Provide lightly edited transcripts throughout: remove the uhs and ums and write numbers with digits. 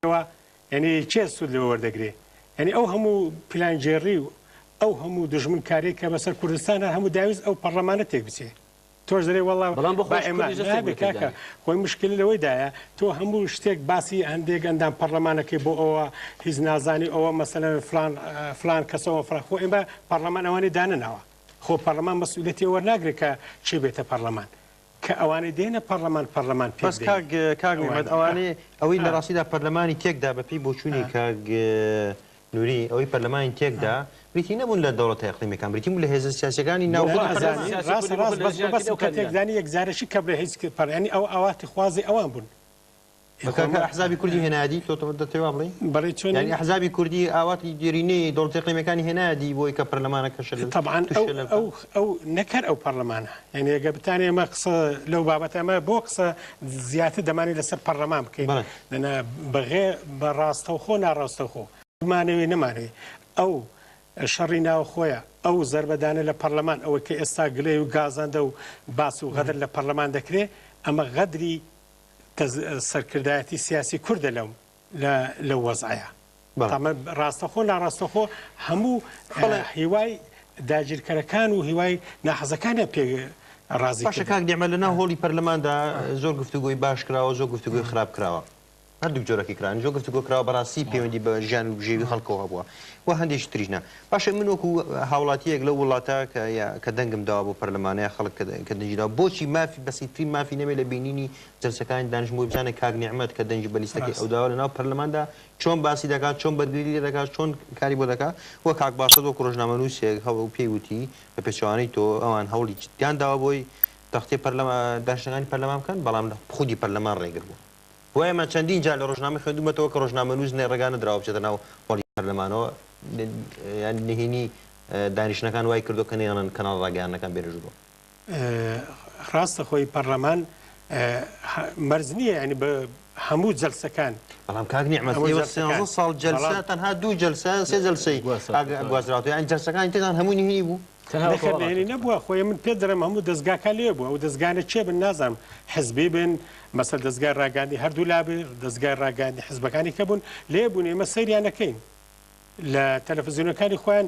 ئەوە یانی کێ سوود لەوە وەردەگرێ؟ یانی ئەو هەموو پلانگێڕی و ئەو هەموو دوژمنکاریەی کە بەسەر کوردستانا هەموو داویست ئەو پەڕلەمانە تێک بچێ. تۆش دەرێ وەڵا بەڵام بۆ با خۆش ئێمە کوردیش دەستێک نابێ بۆ کاکە تێکدانی. خۆی مشکلە لەوەیدایە تۆ هەموو شتێک باسی هەندێک ئەندام پەڕلەمانەکەی بۆ ئەوە هیچ نازانی ئەوە مەسەلەن فلان فلان کەسەوە فلان خۆ ئێمە پەڕلەمان ئەوانەی دانەناوە خۆ پەڕلەمان مەسئولیەتی ئەوە وەرناگرێ کە کێ بێتە پەڕلەمان کە ئەوانەی دێنە پەڕلەمان پەڕلەمان پێک بەس دێنن کاک کاک نعمەت ئەوانەی ئەوانەی ئەوەی لە ئا ڕاستیدا پەرلەمانی تێکدا بە پێی بۆچوونی کاک نوری ئەوەی پەرلەمانی تێکدا بریتی نەبوون لە دەوڵەتە ئیقلیمیەکان بریتی بوون لە هێزە سیاسیەکانی بۆ ناوخۆی پەرلەمان. ئەزانی سیاسی ڕاستە کوردی بۆ ڕاست خۆی لە بەس ژیان مەبەستم کرد ئەو کە کاندیدانە. تێکدانی یەکجارەکی کە بڵێ هیچ پەڕ یانی ئەو ئاواتی خوازی ئەوان بوون. بە کاکە ئەحزابی کوردی هێنایە دی تۆ دەتەوێ وا بڵێی؟ بەڵێ چۆنی؟ یانی ئەحزابی کوردی ئاواتی دێرینەی دەوڵەتە ئیقلیمیەکانی هێنایە دی بۆی کە پەرلەمانەکە شەل تەبعەن توش ئەو شەلەل بکا؟ ئەو ئەو نەک هەر ئەو پەڕلەمانە یانی ئەگەر بتانێ ئێمە قسە لەو بابەتە ئەمە بۆ قسە زیاتر دەمانێ لەسەر پەڕلەمان بکەین بەڵێ. دەنا بەغێ بە ڕاستەوخۆ ناڕاستەوخۆ بمانەوێ نەمانەوێ ئەو شەڕی ناوخۆیە ئەو زەربەدانە لە پەڕلەمان ئەوەی کە ئێستا گلەی و گازەندە و باس و غەدر لە پەڕلەمان دەکرێ ئەمە غەدری سەرکردایەتی سیاسی کوردە لەو لەو وەزعەیە. تامە ڕاستەخۆ ناڕاستەخۆ هەموو هیوای داگیرکەرەکان و هیوای ناحەزەکانیان پێ ڕازی باشە کاک نیعمەت لەناو هۆڵی پەرلەماندا زۆر گفتوگۆی باش کراوە زۆر گفتوگۆی خراپ کراوە هەردووک جۆرەکەی کران زۆر گفتوگۆ کراوە بەڕاستی پەیوەندی بە ژیان و بژێوی خەڵکەوە هەبووە و هەندێکی تریش نا باشە من وەکو هاوڵاتیەک لەو وڵاتە کە کە دەنگم داوە بۆ پەرلەمانە یا خەڵک کە دەنگی داوە بۆچی مافی بەسیترین مافی نەبێت لە بینینی جەلسەکانی دانیشتن بۆی بزانێت کاک نیعمەت کە دەنگی بە لیستەکەی ئەو داوە لەناو پەرلەماندا چۆن باسی دەکات چۆن بەرگری لێ دەکات چۆن کاری بۆ دەکات و کاک باسط وەکو ڕۆژنامەنووسێک هەوڵ پێی وتی بە پێچەوانەی تۆ ئەوان هەوڵی جدیان داوە بۆی تەختیە پەرلەمان دانیشتنەکانی پەرلەمان بکەن بەڵام خودی پەرلەمان ڕێگر بوو. بۆ ئێمە چەندین جار لە ڕۆژنامە خوێندوومەتەوە کە ڕۆژنامەنووس نە ڕێگا نەدراوە بچێتە ناو هۆڵی پەرلەمانەوە، یان نهێنی دانیشتنەکان وای کردووە کە نەیەڵن کەناڵە ڕاگەیاندنەکان بێنە ژوورەوە. ڕاستە خۆی پەرلەمان مەرج نییە یانی بە هەموو جەلسەکان. بەڵام کاک نیعمەت ئێوە 13 ساڵ جەلسە تەنها دوو جەلسە سێ جەلسەی گوازراوەتەوە یانی جەلسەکانی ترتان هەمووی نهێنی بوو؟ نەخێر نهێنی نەبووە خۆی من پێت دەڵێم هەموو دەزگاکان لێ بوو ئەو دەزگانە کێ بن نازانم حزبی بن مەسەل دەزگای ڕاگەیاندنی هەردوو لا بێ دەزگای ڕاگەیاندنی حزبەکانی کە بوون لێ بوون ئێمە سەیریان نەکەین لە تەلەفزیۆنەکانی خۆیان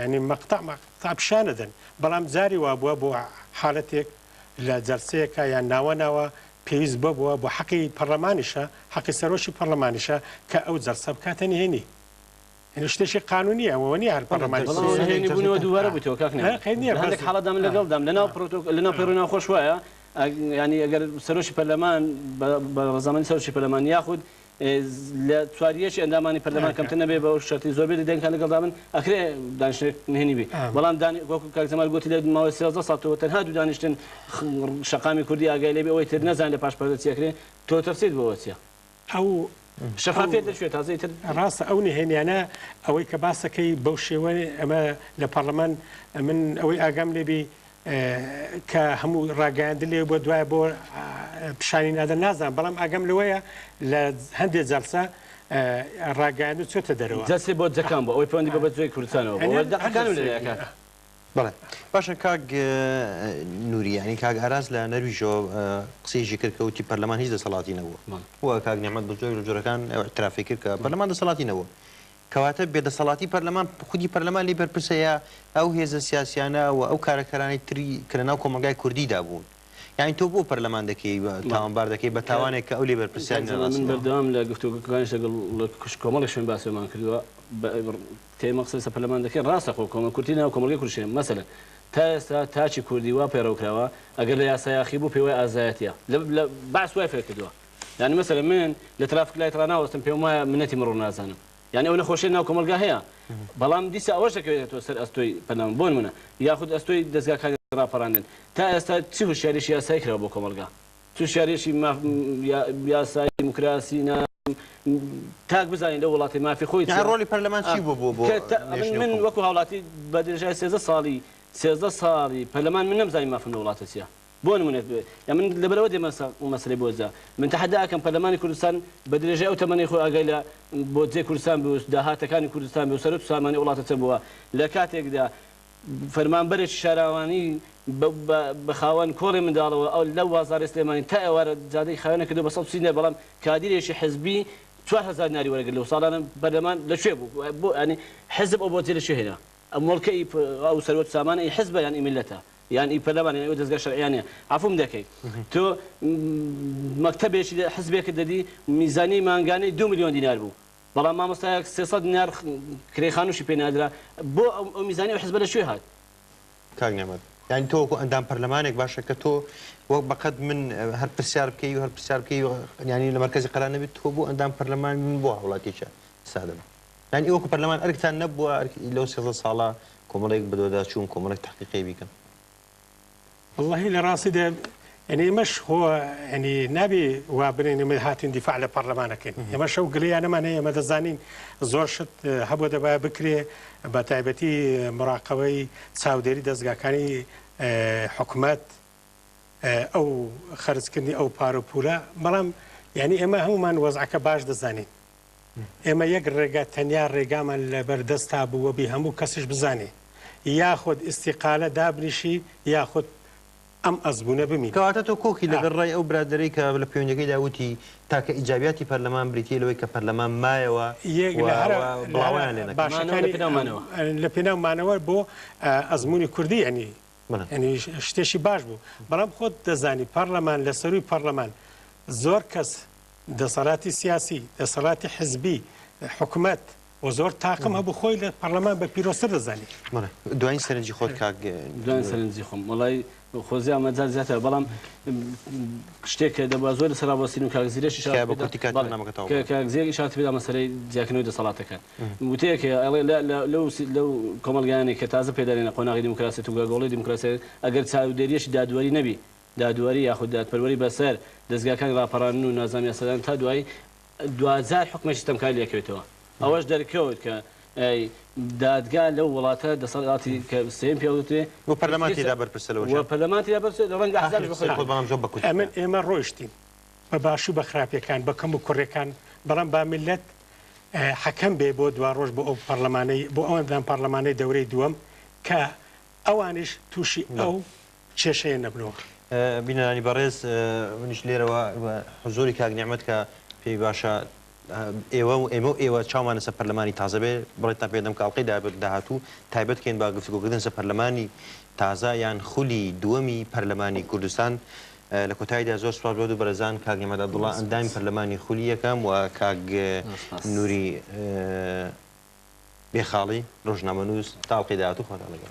ینی مەقتع مەقتع پیشانەدەن بەڵام جاری وا بووە بۆ حالەتێک لە جەلسەیەکە یان ناوە ناوە پێویست بەبووە بۆ حەقی پەرلەمانیشە حەقی سەرۆکی پەرلەمانیشە کە ئەو جەلسە بکاتە نهێنی یعنی شتێکی قانونیە ئەوە نیە هەر پەرلەمانی بەڵام کوردستان نهێنی بوونەوە دووبارە بوویتەوە کاک نعمەت قەید نیە لە بەس هەندێک حاڵەتدا من لەگەڵدام لەناو پرۆتۆ لەناو پەیڕەوی ناوخۆش وایە یانی ئەگەر سەرۆکی پەرلەمان بە ڕەزامەندی سەرۆکی پەرلەمان یاخود لە چواریەکی ئەندامانی پەرلەمان کەمتر نەبێ بەو شەرتی زۆربەی دەنگەکان لەگەڵدا بن ئەکرێ دانیشتنێک نهێنی بی بەڵام دانی وەکو کاک جەمال گوتی لە ماوەی 13 ساڵ تۆ تەنها دوو دانیشتن شەقامی کوردی ئاگای لێ بێ ئەوەی تر نەزانێ لە پاش پەردە چی ئەکرێ تۆ تەفسیرت بۆ ئەوە چییە؟ ئەو شەفافیەت لە کوێ تازە ئیتر. ڕاستە ئەو نهێنیانە ئەوەی کە باسەکەی بەو شێوەیە ئەمە لە پەڕلەمان من ئەوەی ئاگام لێبی کە هەموو ڕاگەیاندن لێ بۆ دوایە بۆ پیشانی نادەن نازانم بەڵام ئاگام لەوەیە لە هەندێ جەلسە ڕاگەیاندن چۆتە دەرەوە. جەلسەی بۆدجەکان بوو ئەوەی پەیوەندی بە بەدجەی کوردستانەوە بوو ئەوە دەقەکانم لەلایە کاک. بەڵێ باشە کاک نوری یانی کاک ئاراس لە نەرویژەوە قسەیەکی کرد کە وتی پەرلەمان هیچ دەسەڵاتی نەبووە و کاک نیعمەت بە جۆرێک لە جۆرەکان ئیعترافی کرد کە پەرلەمان دەسەڵاتی نەبووە کەواتە بێدەسەڵاتی پەرلەمان خودی پەرلەمان لێی بەرپرسە یا ئەو هێزە سیاسیانە و ئەو کارەکەرانەی تری کە لەناو کۆمەڵگای کوردیدا بوون یانی تۆ بۆ پەرلەمان دەکەی تاوانبار دەکەی بە تاوانێک کە ئەو لێ بەرپرسیار کاک جەمال من بەردەوام لە گفتوگۆکانیش لەگەڵ کۆمەڵێک شوێن باسمان کردووە کە ئێمە قسە لەسەر پەرلەمان دەکەین ڕاستە خۆ کۆمەڵ کورتی ناو کۆمەڵگەی کوردیش هەیە مەسەلەن تا ئێستا تاکی کوردی وا پەیڕەو کراوە ئەگەر لە یاسا یاخی بوو پێی وایە ئازایەتیە لە لە بەعس وای فێر کردووە یانی مەسەلەن من لە traffic light ڕاناوەستم پێم وایە منەتی مڕۆ نازانم یانی ئەو نەخۆشیە ناو کۆمەڵگا هەیە بەڵام دیسا ئەوەش دەکەوێتەوە سەر ئەستۆی پەرلەمان بۆ نمونە یاخود ئەستۆی دەزگاکانی ڕاپەڕاندن تا ئێستا چ هوشیاریەکی یاسایی کراوە بۆ کۆمەڵگا چ هوشیاریەکی ماف یاسایی دیموکراسی نا تاک بزانین لەو وڵاتەی مافی خۆی یانی چیە ڕۆڵی پەرلەمان چی بووە بۆ بۆ کە تا من نێژنەی من حکوومەت؟ وەکو هاوڵاتی بە درێژای 13 ساڵی 13 ساڵی پەرلەمان من نەمزانی مافم لە وڵاتە چیە بۆ نمونە یا من لەبەرئەوە دێمە سەر مەسەلەی بۆدجە من تەحەدا ئەکەم پەرلەمانی کوردستان بە درێژای ئەو تەمەنەی خۆی ئاگای لە بۆدجەی کوردستان بێ و داهاتەکانی کوردستان بێ و سەروەت و سامانی ئەو وڵاتە چەند بووە لە کاتێکدا فەرمانبەرێکی شاراوانی بە خاوەن کۆڵێ منداڵەوە ئەو لەو بازاڕی سلێمانی تا ئێوارە جادەی خاوێنە کردووە بە 130 دینار بەڵام کادیرێکی حزبی 4000 دیناری وەرەگرت لەو ساڵانە پەرلەمان لە کوێ بوو بۆ یانی حزب ئەو بۆجە لە کوێ هێنا ئەم موڵکە ئی ئەو سەروەت و سامانە ئی حزبە یان ئی میللەتە یان ئی پەرلەمان یان ئەو دەزگا شەرعیانەیە عەفوم دەکەی تۆ مەکتەبێکی حزبێکت دەدی میزانیەی مانگانەی 2 ملیۆن دینار بوو بەڵام مامۆستایەک 300 دینار کرێی خانووشی پێ نادرا بۆ ئەو میزانیە ئەو حزبە لە کوێ هات؟ کاک نعمەت یانی تۆ وەکو ئەندام پەرلەمانێک باشە کە تۆ وەک بەقەد من هەر پرسیار بکەی و هەر پرسیار بکەی یانی لە مەرکەزی قەرار نەبێت تۆ بۆ ئەندام پەرلەمان من بۆ هاوڵاتیەکە سادەم یانی وەکو پەرلەمان ئەرکتان نەبووە ئەرک لەو 13 ساڵە کۆمەڵێک بەدواداچوون کۆمەڵێک تحقیقی بیکەن. واللهی لە ڕاستیدا یعنی ئێمەش خۆ یعنی نابێ وا بنێن ئێمە هاتین دیفاع لە پەرلەمانەکەین ئێمە شەو گلەیانەمان هەیە ئێمە دەزانین زۆر شت هەبوو دەبایە بکرێ بە تایبەتی مراقەوەی چاودێری دەستگاکانی حکومەت ئەو خەرجکردنی ئەو پارە و پورە بەڵام یعنی ئێمە هەمومان وەزعەکە باش دەزانین ئێمە یەک ڕێگا تەنیا ڕێگامان لەبەر دەستا بوو وەبی هەموو کەسیش بزانێ یاخود ئیستیقالە دابنیشی یاخود ئەم ئەزموونە بمینی. کەواتە تۆ کۆکی لەگەڵ ڕای ئەو برادەرەی کە لە پەیوەندیەکەیدا وتی تاکە ئیجابیاتی پەرلەمان بریتیە لەوەی کە پەرلەمان مایەوە یەک و لە هەرە و لە هەرە بڵاوەیان لێ نەکرد. مانەوە لە باشەکانی پێناو مانەوە. لە پێناو مانەوە بۆ ئەزموونی کوردی یانی بەڵێ. یانی شتێکی باش بوو بەڵام خۆت دەزانی پەرلەمان لە سەرووی پەرلەمان زۆر کەس دەسەڵاتی سیاسی، دەسەڵاتی حزبی، حکومەت و زۆر تاقم هەبوو خۆی لە پەرلەمان بە پیرۆزتر دەزانی. بەڵێ دوایین سەرنجی خۆت کاک دوایین سەرنجی خۆم وەڵای خۆزیا مەجال زیاتر بەڵام شتێک کە دەبوا زۆر لەسەر ڕابوەستین و کاک زیرەش ئیشارەت تکایە بە پێدا کورتی کاتی بەڵێ بەرنامەکە تەواو کە بکە. کاک زیرەک ئیشارەت پێدا مەسەلەی جیاکردنەوەی دەسەڵاتەکان وتەیەک هەیە ئەڵێ لە لە لەو لەو کۆمەڵگایانەی کە تازە پێدانێنە قۆناغی دیموکراسیەت و گەگۆڵی دیموکراسیەت ئەگەر چاودێریەکی دادوەری نەبی دادوەری یاخود دادپەروەری بەسەر دەزگاکانی ڕاپەڕاندن و نازام یاسادان تا دوایی دواجار حوکمێکی ستەمکاری لێکەوێتەوە. ئەوەش دەرکەوت کە دادگا لەو وڵاتە دەسەڵاتی کە سێیەم پێ وترێ و پەرلەمان تێدا بەرپرسە لەوەش. و پەرلەمان تێدا بەرپرسە لە ڕەنگە ئاخری ئەحزابیش قسەی بخۆی. خۆت بەڵام زۆر بە کورتی ئەمن بکە. ئێمە ڕۆیشتین بە باشی و بە خراپیەکان بە کەم و کوڕیەکان بەڵام با میللەت حەکەم بێ بۆ دواڕۆژ بۆ ئەو پەرلەمانەی بۆ ئەو ئەندام پەرلەمانەی دەورەی دووەم کە ئەوانیش تووشی ئەو کێشەیە نەبنەوە. بینەرانی بەڕێز منیش لێرەوە حزوری کاک نیعمەت کە پێی باشە ئێوە و ئێمە و ئێوە چاومان لەسەر پەرلەمانی تازە بێ بەڵێنتان پێ دەم کە ئەڵقەی داهاتوو تایبەت کەین بە گفتوگۆکردن لەسەر پەرلەمانی تازە یان خولی دووەمی پەرلەمانی کوردستان. لە کۆتاییدا زۆر سوپاس بۆ دوو بەڕێزان کاک نیعمەت عەبدوڵڵا ئەندامی پەرلەمانی خولی یەکەم و کاک نوری بێخاڵی ڕۆژنامەنووس تا ئەڵقەی داهاتوو خواتان لەگەڵ.